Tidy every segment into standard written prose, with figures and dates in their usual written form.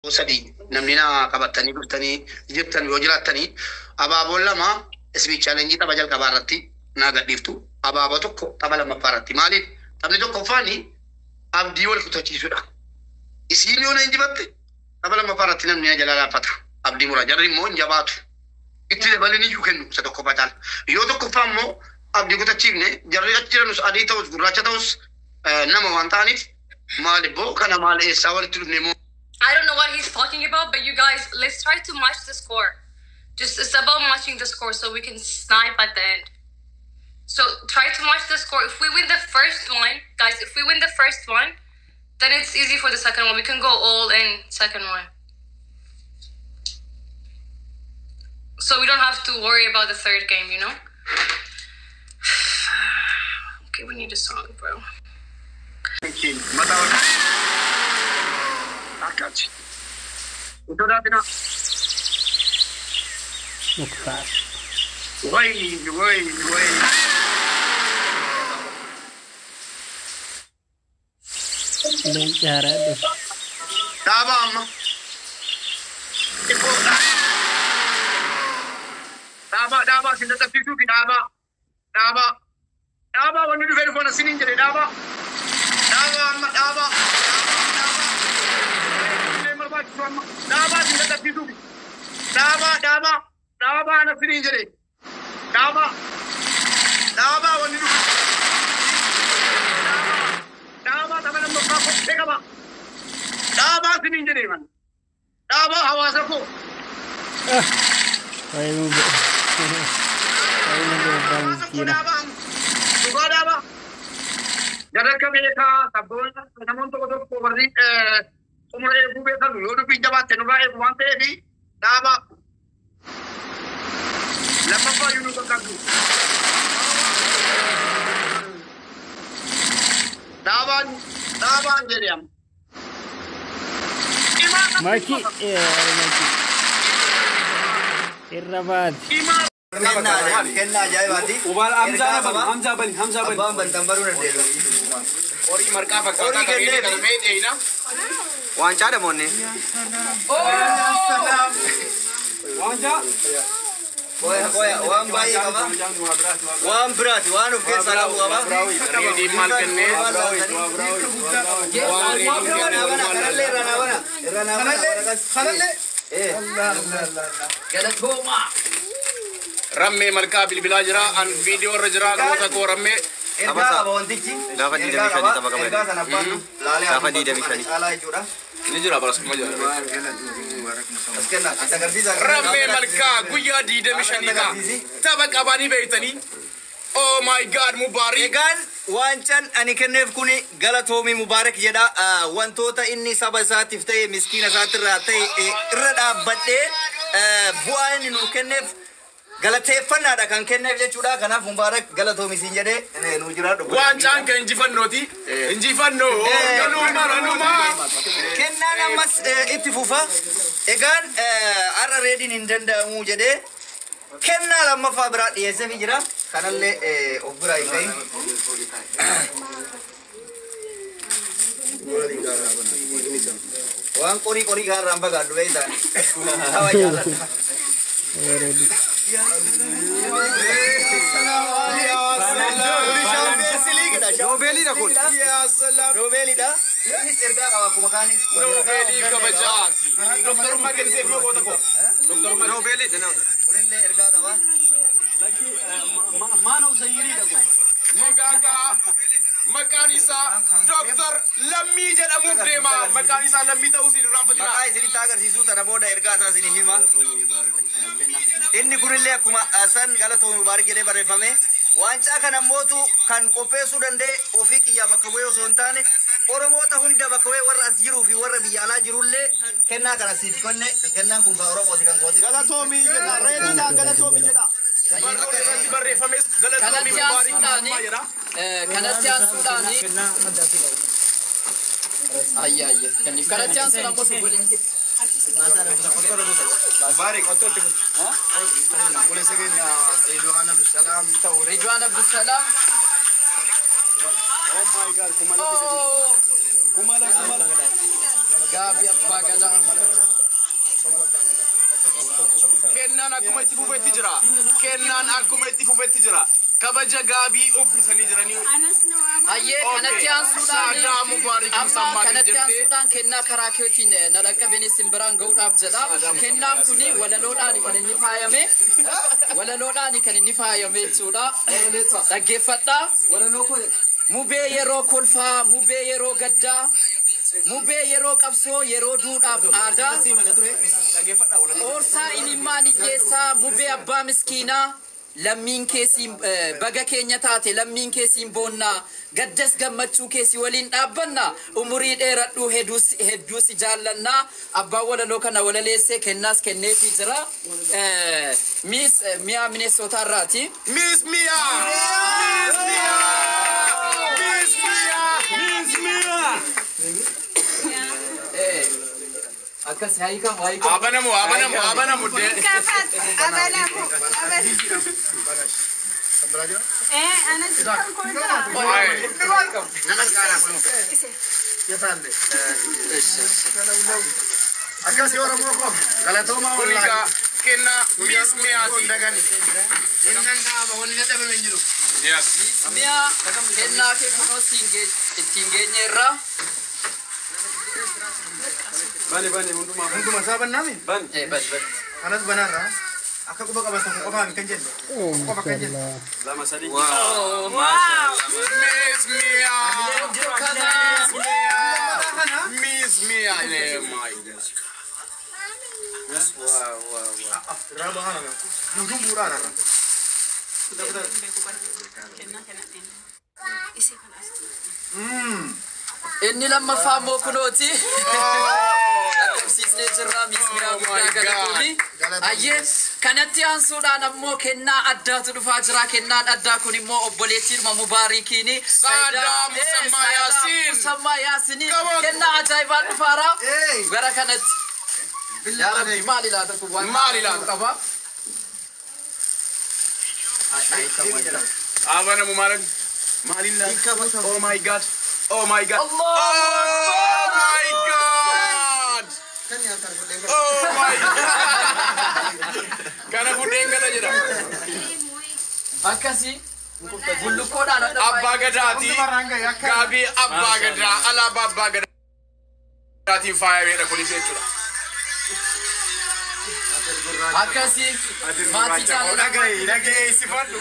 Sadii namni na qabatanii dhuftanii jirtan yoo jiraattanii, abaaboon lama speed challenge tapha jalqabaa irratti naa gadhiiftu, abaaboo tokko tapha lammaffaa irratti. Maaliif? Taphni tokkoffaan abdii wal kutachiisudha. Isiin yoo na injifatte, tapha lammaffaa irratti namni na jalaa laaffata. Abdii mura. Jarri immoo hin jabaatu. Itti dabalin iyyuu kennu isa tokkoffaa caala. Yoo tokkoffaa immoo abdii kutachiifne, jarri achi jiranus adii ta'us gurraacha ta'us nama waan ta'aniif, maal ibboo kana maal eessaa walitti dhufne immoo. I don't know what he's talking about, but you guys, let's try to match the score. Just, it's about matching the score so we can snipe at the end. So try to match the score. If we win the first one, guys, if we win the first one, then it's easy for the second one. We can go all in second one. So we don't have to worry about the third game, you know? Okay, we need a song, bro. Mataa ol akkaati. Hin sodaatinaa. Muktaar. Way way way. Leenci haaraa dhufe. Dhaabaa amma. Xiqqoo dhaabaa, dhaabaa sin dadhabsiisuufi. Dhaabaa, dhaabaa, dhaabaa. Wanni dhufee dhufoon asiniin jedhe. Dhaabaa, dhaabaa amma, dhaabaa, dhaabaa. Barbaachisu amma dhaabaa sin dadhabsiisuufi. Dhaabaa, dhaabaa, dhaabaa ana siniin jedhe. Dhaabaa, dhaabaa. Wanni dhufe dhaabaa. Tapha lammaffaa kophee qaba. Dhaabaa siniin jedhe man. Dhaabaa, hawaasa koo. Waa'ee abbaa Hawaasa koo. miskiina. Dhaabaa, dhugaa dhaabaa. Jarri akka beekaa sabboon namoonni tokko tokko warri xumura eeguu beekan yoo dubbiin jabaatte nurraa eegu waan ta'eef, dhaabaa. Lammaffaa iyyuu nu qaqqabdu. Dhaabaan, dhaabaan jedhe amma. Maki, maki. Irra baati. Imaa. Kennaa, kennaa ajaa'ibaati. Ubal Hamzaa Ergaa bani, qaba. Hamzaa bani, Hamzaa bani. Abbaan bantan baruu dandeessu. Horii marqaa fakkaataa Horii qabeenya kenneefi. kana mee dheeyna. Waancaa namoonni. Waancaa. Qoya qoya, waan baay'ee qaba. Waan biraati, waan of keessaa qabu qaba. Reediin maal kennee? Waan reediin kennee? Irra naa bana, kanallee irra naa bana. Irra naa bana. Kanallee. Eh. Rammee malkaa bilbilaa jira. An viidiyoo irra jira. Goota koo rammee. Ergaa qaba wantichi. Gaafa Ergaa 25 qaba. tapha qaba. Ergaa sana abbaan laalee Gaafa haa dubbatu, 25. kana caalaa jechuudha. Ni jira barasuma jira. As kenna, as agarsiisa. Rammee malkaa guyyaa 25 ta'a. Tapha qabanii beektanii. Oh my God, Mubaarik. Egaan waancaan ani kenneef kuni galatoomii Mubaarak jedha. Wantoota inni saba isaatiif ta'e, miskiina isaatirraa ta'e, irra dhaabbadhee bu'aa inni nuu kenneef galateeffannaadha kan kenneef jechuudha. Kanaaf Mubaarak galatoomii siin jedhee, nuu jiraadhu. Waancaan kan injifannooti. Injifannoo. Galuma galuma. Kennaan ammas itti fufa. Egaan har'a reediin hin danda'amu jedhee kennaa lammaffaa biraa dhiyeesseefii jira. Kanallee of biraa hin gahin. Waan qorii qorii kanarraan fagaadhu beektaan. Hawa jaalladha. Ready. Noobeeliidha kun. Noobeeliidha. Innis ergaa qaba akkuma kaanis. Noobeelii kabajaati. Doktorummaa kenniteef yoo goota koo. Doktorummaa. Noobeeliidha. Kunillee ergaa qaba. Maan of sayyiriidha kun. Maqaan isaa Dooktar Lammii jedhamuuf deema. Maqaan isaa Lammii ta'uu siin irraanfatina. Maqaa isinitti agarsiisuu tana booda ergaa isaa isinii hima. Inni kunillee akkuma san galatoomii Mubaarak jedhee barreeffame. Waancaa kana mootu kan qopheessuu danda'e ofii kiyyaa bakka bu'ee osoo hin taane, Oromoota hunda bakka bu'ee, warra as jiruu fi warra biyya alaa jirullee kennaa kana siif kenne. Kennaan kun kan Oromooti, kan kooti. Galatoomii jedha. Reediidhaan galatoomii jedha. Barruun irratti barreeffames galatoomii Kanatti Mubaarik aansuudhaani Mootummaa jedha. Kanatti aansuudhaani, ayya ayya kenniif. Kanatti aansuun ammoo godhin. Mubaarik. Obboleessa keenya Ridwaan Abdusalaam. Ta'u Ridwaan Abdusalaam. Oh my God, kumala. Oh. Kumala, kumala. Gaabii abbaa gadaa. Kennaan akkuma itti fufetti jira. Kennaan akkuma itti fufetti jira. Kabaja gaabii uffisanii jiranii. Hayyee, Okay. kanatti aansuudhaan Saadaa Mubaarik amma Musammaa kanatti jettee. aansuudhaan kennaa karaa keetiin na dhaqqabeen isin biraan ga'uudhaaf jedha. Kennaan kuni walaloodhaan kan inni faayame. Walaloodhaan kan inni faayame jechuudha. Dhaggeeffadhaa. Mubee yeroo kolfaa, mubee yeroo gaddaa, mubee yeroo qabsoo, yeroo duudhaaf aadaa. Oorsaa imimmaan hiyyeessaa, mubee abbaa miskiinaa, lammiin keessi baga keenya taate, lammiin keessiin boonnaa, gaddas gammachuu keessi waliin dhaabbanna, umurii dheeradhuu, hedduu si jaallannaa. Abbaan walaloo kana walaleessee kennaas kenneefii jira. Miss Miyaa Mineesootaa irraati. Miss Mia! Miss Mia! Miss Mia! Miss Mia! Akkas haayikamu haayikamu. Abanamu, abanamu, abanamu. Kafat, abanamu, abanamu. Anas kan koo. Nama gaara kun. Akkasii Oromoo koo galatoomaa. Kun egaa wallaahi. Kennaa Miss Miyaati. Hin danda'ama, wanni dadhabame hin jiru. Yes. Miyaa, kennaa kee kunoo ittiin geenyeerra. Bani, bani, hundumaa. Hunduma isaa bannaami? Bani. Bani, bani. Kanas banaarra. Akka quba qaban tokko qofaan kan jenne. Qofa kan jenne. Lama, sadii. Miss Mia! Kana Miss Mia! Miss Mia! Oh my God. Irraa bahaa kana. Guutuun bu'uuraa kana. Inni lammaffaa immoo kunooti. Lakkoofsiisnee jirra, Miss Miyaa, guddaa galatoomi. Ayyee, kanatti aansuudhaan ammoo kennaa addaatu dhufaa jira. Kennaan addaa kun immoo obboleettiidhuma Mubaarikiini. Saadaa Musammaa Yaasiin. Musammaa Yaasini. Come on. Kennaa ajaa'ibaan dhufaara. Gara kanatti. Yaa Rabbi, maali laata kun waan Maali laata? qaba? Abanamu maal? Maaliin laata? Oh my God. Oh my God. Allah! Oh my God. Oh my God. Kana fudheen gala jedha. Akkasii bullukkoodhaan adda. Abbaa Gadaati. Gaabii Abbaa Gadaa. Alaabaa Abbaa Gadaatiin faayameedha kunis jechuudha. Akkasii maatii jaalala. Dhagahi, dhagahi, sifadhu.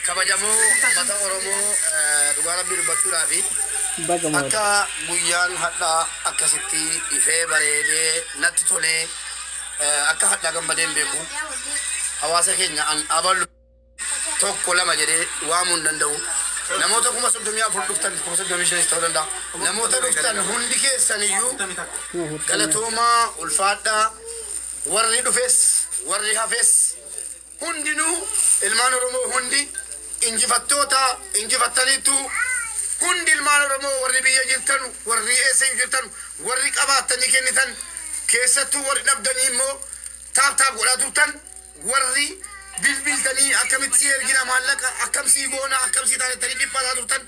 Kabajamoo uummata Oromoo, dhugaa Rabbii dubbachuudhaafi Baga moota. akka guyyaan hadhaa akkasitti ifee bareedee natti tolee, akka hadhaa gammadeen beeku. Hawaasa keenya an abalu tokko lama jedhee waamuu hin danda'u. Namoota 34,000 dhuftan, 35,000 ta'uu danda'a. Namoota dhuftan hundi keessaniyyuu galatoomaa, ulfaadhaa. Warri dhufes warri hafes hundinuu, ilmaan Oromoo hundi injifattoota, injifattaniitu. Hundi ilmaan Oromoo, warri biyya jirtan, warri eessa jirtan, warri qabaattanii kennitan, keessattuu warri dhabdanii immoo tap tap godhaa turtan, warri bilbiltanii akkamitti si ergina maallaqa, akkam sii goona, akkam sii taanettanii dhiphataa turtan,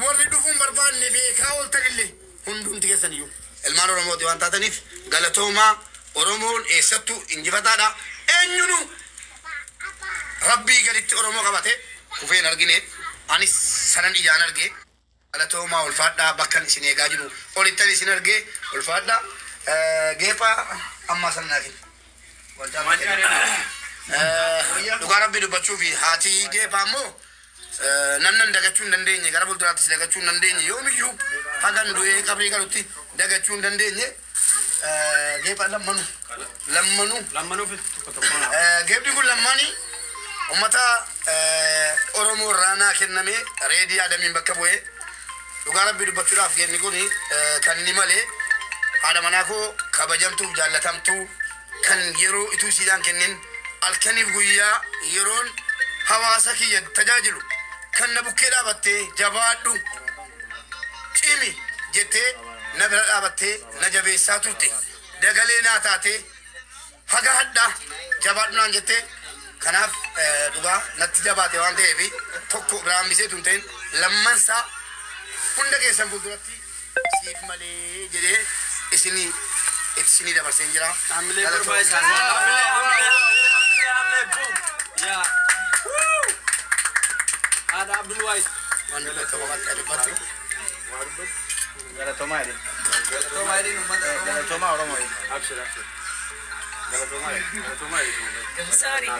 warri dhufuun barbaanne beekaa ooltanillee, hundumti keessan iyyuu ilmaan Oromooti waan taataniif galatoomaa. Oromoon eessattuu injifataadha. Eenyunu Rabbii gaditti Oromoo qabate kufeen argine, anis sanan ijaan arge. Galatoomaa, ulfaadhaa. Bakkan isin eegaa jiru olittan isin arge, ulfaadhaa. Geepha ammaa sana naa kenni. Dhugaa Rabbii dubbachuu fi haati geephaa immoo namnan dagachuu hin dandeenye, gara fuulduraattis dagachuu hin dandeenye, yoomiyyuu hagan du'ee qabrii galutti dagachuu hin dandeenye. Geepha lammanuu lammanuu. Lammanuu fi tokko tokko. Geephi kun lammaanii uummata Oromoo irraa naa kenname, Reedii Adamiin bakka bu'ee. Dhugaa Rabbii dubbachuudhaaf geepni kun kan inni malee haadha manaa koo kabajamtuuf jaallatamtuu, kan yeroo ituu isiidhaan kennin halkaniif guyyaa yeroon hawaasa kiyya tajaajilu kan na bukkee dhaabattee "Jabaadhu, cimi" jettee na bira dhaabattee na jabeessaa turte, dagalee naa taatee haga hadhaa "Jabaadhu" naan jettee, kanaaf Dhugaa natti jabaate waan ta'eef tokko biraan biseetu hin ta'in lammansaa hunda keessan fuulduratti siif malee jedhee isinii isinii dabarseen jira. Hamilee barbaachisaa. Hamilee, hamilee, hamilee, hamilee, boom. Yaa. Haadha Abdul Waayid. Waan dubbatu waaqatti dubbatu. Galatoomaa jedhe. Galatoomaa Oromoo jedhe. Abshir, abshir. Galatoomaa jedhe. Galatoomaa jedhe. Sorry.